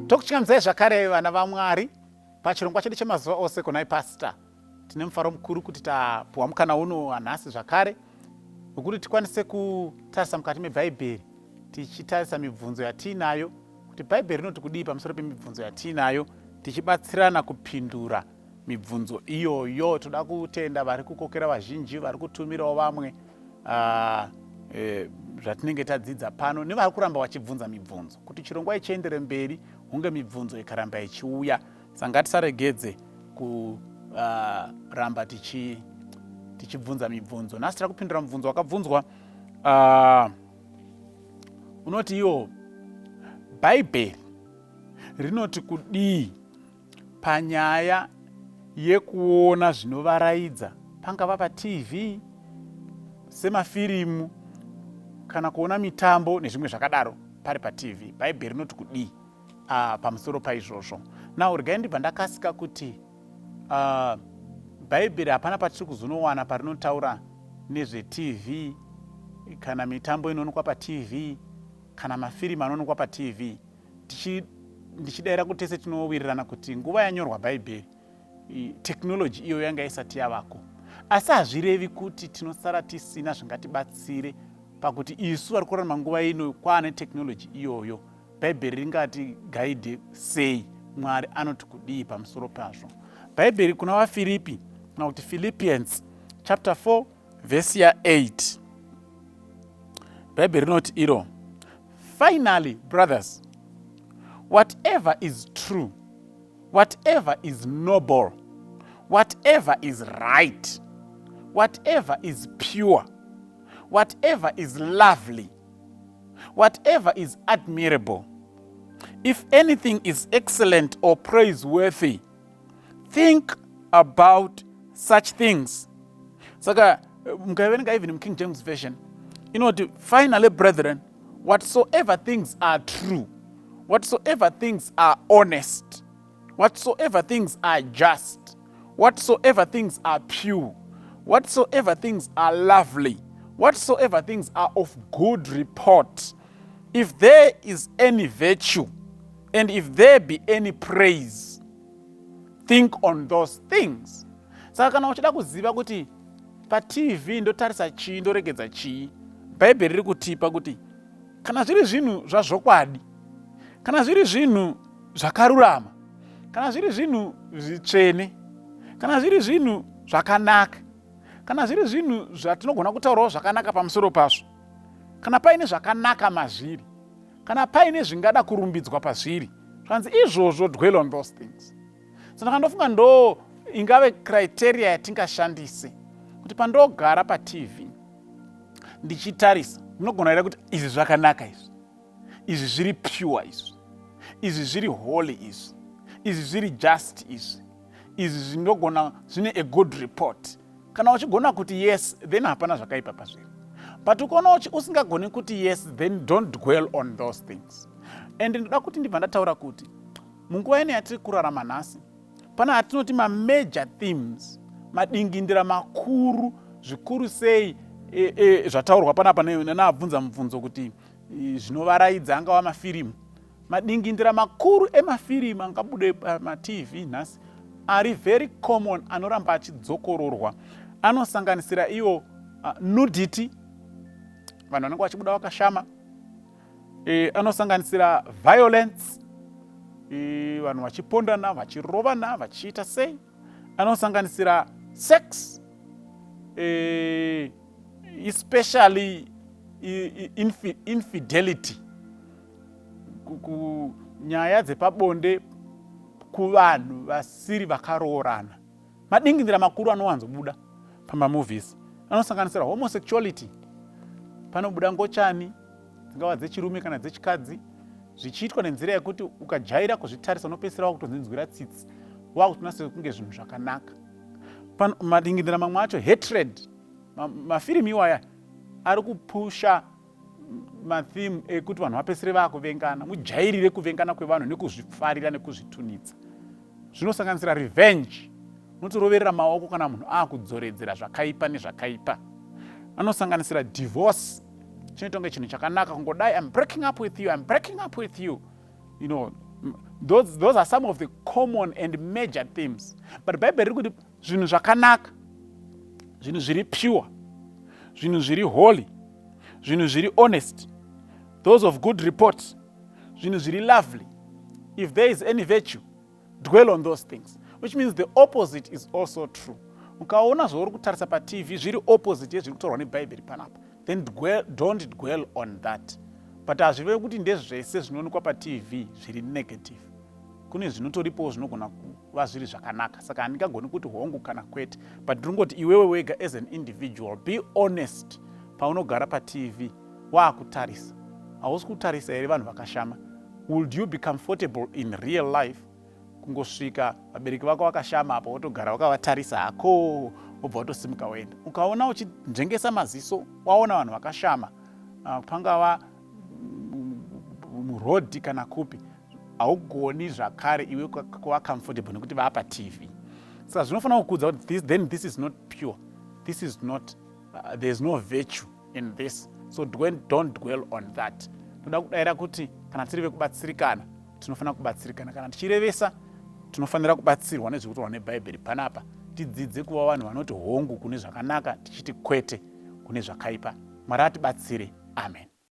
Tokuchingamidzai zvakare vana vaMwari pachirongwa chedu chemazuva ose kunai Pastor. Tine mufaro mukuru kuti tapuwa mukana uno wanhasi zvakare wekuti tikwanise kutarisa mukati meBhaibheri tichitarisa mibvunzo yatiinayo kuti Bhaibheri rinoti kudii pamusoro pemibvunzo yatiinayo tichibatsirana kupindura mibvunzo iyoyo. Toda kutenda vari kukokera vazhinji vari kutumirawo vamwe zvatinenge tadzidza pano nevari kuramba vachibvunza mibvunzo kuti chirongwa ichiendere mberi hunge mibvunzo ikaramba ichiuya. Saka ngatisaregedze kuramba tichibvunza mibvunzo. Nhasi tiri kupindura mubvunzo wakabvunzwa unoti iwo Bhaibheri rinoti kudii panyaya yekuona zvinovaraidza pangava paTV semafirimu kana kuona mitambo nezvimwe zvakadaro pari paTV. Bhaibheri rinoti kudii pamusoro paizvozvo? Now regai ndibva ndakasika kuti Bhaibheri hapana patiri kuzonowana parinotaura nezveTV kana mitambo inoonekwa paTV kana mafirimu anoonekwa paTV. Ndichidaira kuti tese tinowirirana kuti nguva yanyorwa Bhaibheri technology iyoyo yanga isati yavako, asi hazvirevi kuti tinosara tisina zvingatibatsire pakuti isu vari kurarama nguva ino kwaane technology iyoyo, Bhaibheri ringati guide sei, Mwari anoti kudii pamusoro pazvo. Bhaibheri kuna vaFiripi kana kuti Philippians chapter 4 vhesi ya8, Bhaibheri rinoti iro, "Finally, brothers, whatever is true, whatever is noble, whatever is right, whatever is pure, whatever is lovely, whatever is admirable, if anything is excellent or praiseworthy, think about such things." Saka mukaverenga even muKing James Version inoti, "Finally, brethren, whatsoever things are true, whatsoever things are honest, whatsoever things are just, whatsoever things are pure, whatsoever things are lovely, whatsoever things are of good report, if there is any virtue and if there be any praise, think on those things." Saka kana uchida kuziva kuti paTV ndotarisa chii, ndoregedza chii, Bhaibheri riri kutipa kuti kana zviri zvinhu zvazvokwadi, kana zviri zvinhu zvakarurama, kana zviri zvinhu zvitsvene, kana zviri zvinhu zvakanaka, kana zviri zvinhu zvatinogona kutaurawo zvakanaka pamusoro pazvo, kana paine zvakanaka mazviri, kana paine zvingada kurumbidzwa pazviri, zvanzi izvozvo, dwell on those things. Saka ndofunga ndo ingave criteria yatingashandise kuti pandogara paTV ndichitarisa, ndinogona here kuti izvi zvakanaka, izvi zviri pure, izvi zviri holy, izvi zviri just, izvi zvinogona zvine a good report? Kana uchigona kuti yes, then hapana zvakaipa pazviri. But ukaona usingagoni kuti yes, then don't dwell on those things. And ndoda kuti ndibva ndataura kuti munguva ino yatiri kurarama nhasi, pana atinoti mamajor themes, madingindira makuru zvikuru sei zvataurwa panapa naabvunza mubvunzo kuti zvinovaraidza angava mafirimu. Madingindira makuru emafirimu angabude pamaTV nhasi ari very common, anoramba achidzokororwa, anosanganisira iwo nudity, vanhu vanenge vachibuda vakashama, anosanganisira violence, vanhu vachipondana, vachirovana, vachiita sei, anosanganisira sex, especially infidelity, nyaya dzepabonde kuvanhu vasiri vakaroorana. Madingindira makuru anowanzobuda pamamovies anosanganisira homosexuality, panobuda ngochani dzingava dzechirume kana dzechikadzi, zvichiitwa nenzira yekuti ukajaira kuzvitarisa unopedzisira wakutonzinzwira tsitsi, wakutoona sekunge zvinhu zvakanaka. Madingindira mamwe acho, hatred. Mafirimu iwaya ari kupusha matheme ekuti vanhu vapedzisire vaakuvengana, mujairire kuvengana kwevanhu nekuzvifarira nekuzvitunidza. Zvinosanganisira revenge, unotoroverera maoko kana munhu akudzoredzera zvakaipa nezvakaipa. Anosanganisira divorce, chinoita kunge chinhu chakanaka kungodai, "I'm breaking up with you, I'm breaking up with you." Those are some of the common and major themes, but Bhaibheri riri kuti zvinhu zvakanaka, zvinhu zviri pure, zvinhu zviri holy, zvinhu zviri honest, those of good report, zvinhu zviri lovely, if there is any virtue, dwell on those things, which means the opposite is also true. Ukaona zvauri kutarisa paTV zviri opposite yezviri kutaurwa neBhaibheri panapa, then don't dwell on that. But hazvive kuti ndezvese zvinoonekwa paTV zviri negative. Kune zvinotoripowo zvinogona kuva zviri zvakanaka. Saka handingagoni kuti hongu kana kwete, but ndinongoti iwewe wega as an individual, be honest. Paunogara paTV waakutarisa, hausi kutarisa here vanhu vakashama? Would you be comfortable in real life kungosvika vabereki vako vakashama apa, wotogara wakavatarisa hako, wobva watosimuka woenda? Ukaona uchinzvengesa maziso waona vanhu vakashama, pangava murodhi kana kupi, haugoni zvakare iwe kuva comfortable nekuti vapa TV. Saka zvinofanira kukudza kuti then this is not pure, this is not there is no virtue in this, so don't dwell on that. Toda kudayira kuti kana tiri vekubatsirikana, tinofanira kubatsirikana. Kana tichirevesa, tinofanira kubatsirwa nezvekutaurwa neBhaibheri panapa. Tidzidze kuva vanhu vanoti hongu kune zvakanaka, tichiti kwete kune zvakaipa. Mwari atibatsire. Amen.